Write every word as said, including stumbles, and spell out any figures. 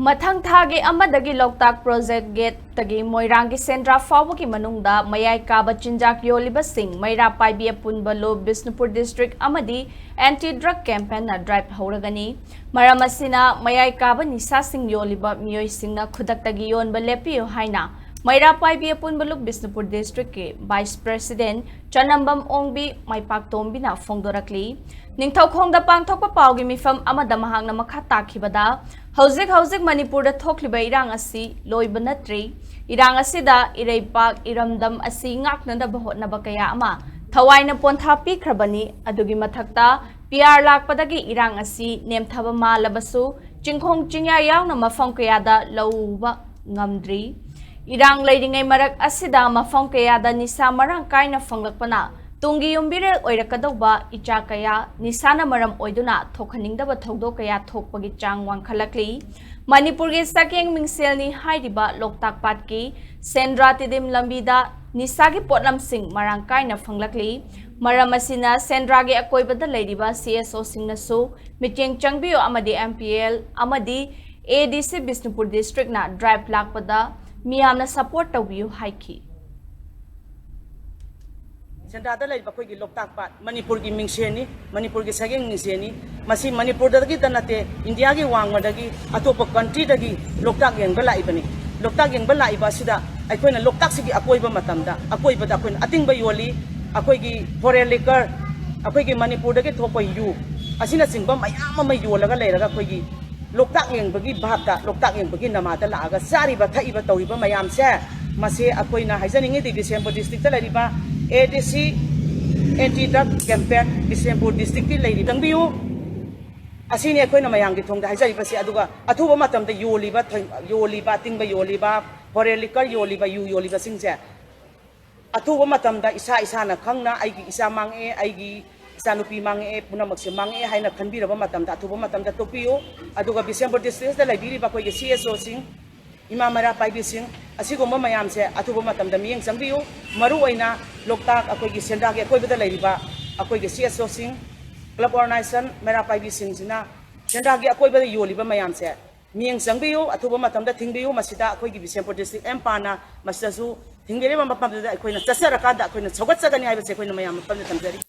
ꯃꯊꯪ ꯊꯥꯒꯤ ꯑꯃꯗꯒꯤ ꯂꯣꯛꯇꯥꯛ ꯄ꯭ꯔꯣꯖꯦꯛ ꯒꯦꯠꯇꯒꯤ ꯃꯣꯏꯔꯥꯡꯒꯤ ꯁꯦꯟꯗ꯭ꯔꯥ ꯐꯥꯎꯕꯒꯤ ꯃꯅꯨꯡꯗ ꯃꯌꯥꯏ ꯀꯥꯕ ꯆꯤꯟꯖꯥꯛ ꯌꯣꯜꯂꯤꯕꯁꯤꯡ ꯃꯩꯔꯥ ꯄꯥꯏꯕꯤ ꯑꯄꯨꯟꯕ ꯂꯨꯞ ꯕꯤꯁꯅꯨꯄꯨꯔ ꯗꯤꯁꯇ꯭ꯔꯤꯛ ꯑꯃꯗꯤ ꯑꯦꯟꯇꯤ ꯗ꯭ꯔꯒ ꯀꯦꯝꯄꯦꯟꯅ ꯗ꯭ꯔꯥꯏꯚ ꯍꯧꯔꯒꯅꯤ꯫ ꯃꯔꯝ ꯑꯁꯤꯅ ꯃꯌꯥꯏ ꯀꯥꯕ ꯅꯤꯁꯥꯁꯤꯡ ꯌꯣꯜꯂꯤꯕ ꯃꯤꯑꯣꯏꯁꯤꯡꯅ ꯈꯨꯗꯛꯇꯒꯤ ꯌꯣꯟꯕ ꯂꯦꯞꯄꯤꯌꯨ ꯍꯥꯏꯅ ꯃꯩꯔꯥ ꯄꯥꯏꯕꯤ ꯑꯄꯨꯟꯕ ꯂꯨꯞ ꯕꯤꯁꯅꯨꯄꯨꯔ ꯗꯤꯁꯇ꯭ꯔꯤꯛꯀꯤ ꯚꯥꯏꯁ ꯄ꯭ꯔꯦꯁꯤꯗꯦꯟ ꯆꯅꯝꯕꯝ ꯑꯣꯡꯕꯤ ꯃꯥꯏꯄꯥꯛꯇꯣꯝꯕꯤꯅ ꯐꯣꯡꯗꯣꯔꯛꯂꯤ꯫ ꯅꯤꯡꯊꯧꯈꯣꯡꯗ ꯄꯥꯡꯊꯣꯛꯄ ꯄꯥꯎꯒꯤ ꯃꯤꯐꯝ ꯑꯃꯗ ꯃꯍꯥꯛꯅ ꯃꯈꯥ ꯇꯥꯈꯤꯕꯗ, ꯍꯧꯖꯤꯛ ꯍꯧꯖꯤꯛ ꯃꯅꯤꯄꯨꯔꯗ ꯊꯣꯛꯂꯤꯕ ꯏꯔꯥꯡ ꯑꯁꯤ ꯂꯣꯏꯕ ꯅꯠꯇ꯭ꯔꯤ꯫ ꯏꯔꯥꯡ ꯑꯁꯤꯗ ꯏꯔꯩꯄꯥꯛ ꯏꯔꯝꯗꯝ ꯑꯁꯤ ꯉꯥꯛꯅꯅꯕ ꯍꯣꯠꯅꯕ ꯀꯌꯥ ꯑꯃ ꯊꯋꯥꯏꯅ ꯄꯣꯟꯊꯥ ꯄꯤꯈ꯭ꯔꯕꯅꯤ꯫ ꯑꯗꯨꯒꯤ ꯃꯊꯛꯇ ꯄꯤ ꯑꯥꯔ ꯂꯥꯛꯄꯗꯒꯤ ꯏꯔꯥꯡ ꯑꯁꯤ ꯅꯦꯝꯊꯕ ꯃꯥꯜꯂꯕꯁꯨ, ꯆꯤꯡꯈꯣꯡ ꯆꯤꯡꯌꯥ ꯌꯥꯎꯅ ꯃꯐꯝ ꯀꯌꯥꯗ ꯂꯧ ꯎꯕ ꯉꯝꯗ꯭ꯔꯤ꯫ ꯏꯔꯥꯡ ꯂꯩꯔꯤꯉꯩ ꯃꯔꯛ ꯑꯁꯤꯗ ꯃꯐꯝ ꯀꯌꯥꯗ ꯅꯤꯁꯥ ꯃꯔꯥꯡ ꯀꯥꯏꯅ ꯐꯪꯂꯛꯄꯅ ꯇꯨꯡꯒꯤ ꯌꯨꯝꯕꯤꯔꯦꯜ ꯑꯣꯏꯔꯛꯀꯗꯧꯕ ꯏꯆꯥ ꯀꯌꯥ ꯅꯤꯁꯥꯅ ꯃꯔꯝ ꯑꯣꯏꯗꯨꯅ ꯊꯣꯛꯍꯟꯅꯤꯡꯗꯕ ꯊꯧꯗꯣꯛ ꯀꯌꯥ ꯊꯣꯛꯄꯒꯤ ꯆꯥꯡ ꯋꯥꯡꯈꯠꯂꯛꯂꯤ꯫ ꯃꯅꯤꯄꯨꯔꯒꯤ ꯁꯛꯌꯦꯡ ꯃꯤꯡꯁꯦꯜꯅꯤ ꯍꯥꯏꯔꯤꯕ ꯂꯣꯛꯇꯥꯛ ꯄꯥꯠꯀꯤ ꯁꯦꯟꯗ꯭ꯔꯥ ꯇꯤꯗꯤꯝ ꯂꯝꯕꯤꯗ ꯅꯤꯁꯥꯒꯤ ꯄꯣꯠꯂꯝꯁꯤꯡ ꯃꯔꯥꯡ ꯀꯥꯏꯅ ꯐꯪꯂꯛꯂꯤ꯫ ꯃꯔꯝ ꯑꯁꯤꯅ ꯁꯦꯟꯗ꯭ꯔꯥꯒꯤ ꯑꯀꯣꯏꯕꯗ ꯂꯩꯔꯤꯕ ꯁꯤ ꯑꯦꯁ ꯑꯣꯁꯤꯡꯅꯁꯨ ꯃꯤꯠꯌꯦꯡ ꯆꯪꯕꯤꯌꯨ ꯑꯃꯗꯤ ꯑꯦꯝ ꯄꯤ ꯑꯦꯜ ꯑꯃꯗꯤ ꯑꯦ ꯗꯤ ꯁꯤ ꯕꯤꯁꯅꯨꯄꯨꯔ ꯗꯤꯁꯇ꯭ꯔꯤꯛꯅ ꯗ꯭ꯔꯥꯏꯚ ꯂꯥꯛꯄꯗ ꯃꯤꯌꯥꯝꯅ ꯁꯄꯣꯔꯠ ꯇꯧꯕꯤꯌꯨ ꯍꯥꯏꯈꯤ꯫ ꯁꯦꯟꯗ꯭ꯔꯥꯗ ꯂꯩꯔꯤꯕ ꯑꯩꯈꯣꯏꯒꯤ ꯂꯣꯛꯇꯥꯛ ꯄꯥꯠ, ꯃꯅꯤꯄꯨꯔꯒꯤ ꯃꯤꯡꯁꯦꯟꯅꯤ, ꯃꯅꯤꯄꯨꯔꯒꯤ ꯁꯛꯌꯦꯡ ꯃꯤꯡꯁꯦꯟꯅꯤ꯫ ꯃꯁꯤ ꯃꯅꯤꯄꯨꯔꯗꯒꯤꯇ ꯅꯠꯇꯦ, ꯏꯟꯗꯤꯌꯥꯒꯤ ꯋꯥꯡꯃꯗꯒꯤ, ꯑꯇꯣꯞꯄ ꯀꯟꯇ꯭ꯔꯤꯗꯒꯤ ꯂꯣꯛꯇꯥꯛ ꯌꯦꯡꯕ ꯂꯥꯛꯏꯕꯅꯤ꯫ ꯂꯣꯛꯇꯥꯛ ꯌꯦꯡꯕ ꯂꯥꯛꯏꯕ ꯑꯁꯤꯗ ꯑꯩꯈꯣꯏꯅ ꯂꯣꯛꯇꯥꯛꯁꯤꯒꯤ ꯑꯀꯣꯏꯕ ꯃꯇꯝꯗ, ꯑꯀꯣꯏꯕꯗ ꯑꯩꯈꯣꯏꯅ ꯑꯇꯤꯡꯕ ꯌꯣꯜꯂꯤ, ꯑꯩꯈꯣꯏꯒꯤ ꯐꯣꯔꯦꯟ ꯂꯤꯀꯔ, ꯑꯩꯈꯣꯏꯒꯤ ꯃꯅꯤꯄꯨꯔꯗꯒꯤ ꯊꯣꯛꯄ ꯌꯨ ꯑꯁꯤꯅꯆꯤꯡꯕ ꯃꯌꯥꯝ ꯑꯃ ꯌꯣꯜꯂꯒ ꯂꯩꯔꯒ ꯑꯩꯈꯣꯏꯒꯤ ꯂꯣꯛꯇꯥꯛ ꯌꯦꯡꯕꯒꯤ ꯚꯥꯞꯇ, ꯂꯣꯛꯇꯥꯛ ꯌꯦꯡꯕꯒꯤ ꯅꯃꯥꯗ ꯂꯥꯛꯑꯒ ꯆꯥꯔꯤꯕ ꯊꯛꯏꯕ ꯇꯧꯔꯤꯕ ꯃꯌꯥꯝꯁꯦ, ꯃꯁꯤ ꯑꯩꯈꯣꯏꯅ ꯍꯥꯏꯖꯅꯤꯡꯉꯤꯗꯤ ꯕꯤꯁꯦꯝꯄꯨꯔ ꯗꯤꯁꯇ꯭ꯔꯤꯛꯇ ꯂꯩꯔꯤꯕ ꯑꯦ ꯗꯤ ꯁꯤ ꯑꯦꯟꯇꯤ ꯗ꯭ꯔꯒ ꯀꯦꯝꯄꯦꯟ ꯕꯤꯁꯦꯝꯄꯨꯔ ꯗꯤꯁꯇ꯭ꯔꯤꯛꯀꯤ ꯂꯩꯔꯤꯕ ꯆꯪꯕꯤꯌꯨ꯫ ꯑꯁꯤꯅꯤ ꯑꯩꯈꯣꯏꯅ ꯃꯌꯥꯝꯒꯤ ꯊꯣꯡꯗ ꯍꯥꯏꯖꯔꯤꯕꯁꯤ꯫ ꯑꯗꯨꯒ ꯑꯊꯨꯕ ꯃꯇꯝꯗ ꯌꯣꯜꯂꯤꯕ ꯊꯣꯏ-, ꯌꯣꯜꯂꯤꯕ, ꯑꯇꯤꯡꯕ ꯌꯣꯜꯂꯤꯕ, ꯐꯣꯔꯦꯟ ꯂꯤꯀꯔ ꯌꯣꯜꯂꯤꯕ, ꯌꯨ ꯌꯣꯜꯂꯤꯕꯁꯤꯡꯁꯦ ꯑꯊꯨꯕ ꯃꯇꯝꯗ ꯏꯁꯥ ꯏꯁꯥꯅ ꯈꯪꯅ ꯑꯩꯒꯤ ꯏꯆꯥ ꯃꯥꯡꯉꯛꯑꯦ, ꯑꯩꯒꯤ ꯏꯆꯥꯅꯨꯄꯤ ꯃꯥꯡꯉꯛꯑꯦ, ꯄꯨꯝꯅꯃꯛꯁꯦ ꯃꯥꯡꯉꯛꯑꯦ ꯍꯥꯏꯅ ꯈꯟꯕꯤꯔꯕ ꯃꯇꯝꯗ ꯑꯊꯨꯕ ꯃꯇꯝꯗ ꯇꯣꯛꯄꯤꯌꯨ꯫ ꯑꯗꯨꯒ ꯕꯤꯁꯦꯝꯄꯨꯔ ꯗꯤꯁꯇ꯭ꯔꯤꯛꯇ ꯂꯩꯕꯤꯔꯤꯕ ꯑꯩꯈꯣꯏꯒꯤ ꯁꯤ ꯑꯦꯁ ꯑꯣꯁꯤꯡ, ꯏꯃꯥ ꯃꯩꯔꯥ ꯄꯥꯏꯕꯤꯁꯤꯡ, ꯑꯁꯤꯒꯨꯝꯕ ꯃꯌꯥꯝꯁꯦ ꯑꯊꯨꯕ ꯃꯇꯝꯗ ꯃꯤꯠꯌꯦꯡ ꯆꯪꯕꯤꯌꯨ꯫ ꯃꯔꯨꯑꯣꯏꯅ ꯂꯣꯛꯇꯥꯛ ꯑꯩꯈꯣꯏꯒꯤ ꯁꯦꯟꯗ꯭ꯔꯥꯒꯤ ꯑꯀꯣꯏꯕꯗ ꯂꯩꯔꯤꯕ ꯑꯩꯈꯣꯏꯒꯤ ꯁꯤ ꯑꯦꯁ ꯑꯣꯁꯤꯡ, ꯀ꯭ꯂꯕ ꯑꯣꯔꯒꯅꯥꯏꯖꯦꯁꯟ, ꯃꯩꯔꯥ ꯄꯥꯏꯕꯤꯁꯤꯡꯁꯤꯅ ꯁꯦꯟꯗ꯭ꯔꯥꯒꯤ ꯑꯀꯣꯏꯕꯗ ꯌꯣꯜꯂꯤꯕ ꯃꯌꯥꯝꯁꯦ ꯃꯤꯠꯌꯦꯡ ꯆꯪꯕꯤꯌꯨ, ꯑꯊꯨꯕ ꯃꯇꯝꯗ ꯊꯤꯡꯕꯤꯌꯨ꯫ ꯃꯁꯤꯗ ꯑꯩꯈꯣꯏꯒꯤ ꯕꯤꯁꯦꯝꯄꯨꯔ ꯗꯤꯁꯇ꯭ꯔꯤꯛ ꯑꯦꯝ ꯄꯥꯅ ꯃꯁꯤꯗꯁꯨ ꯊꯤꯡꯕꯤꯔꯤꯕ ꯃꯐꯝꯗꯨꯗ ꯑꯩꯈꯣꯏꯅ ꯆꯠꯆꯔꯀꯥꯟꯗ ꯑꯩꯈꯣꯏꯅ ꯁꯧꯒꯠꯆꯒꯅꯤ ꯍꯥꯏꯕꯁꯦ ꯑꯩꯈꯣꯏꯅ ꯃꯌꯥꯝ ꯃꯐꯝꯗ ꯊꯝꯖꯔꯤ꯫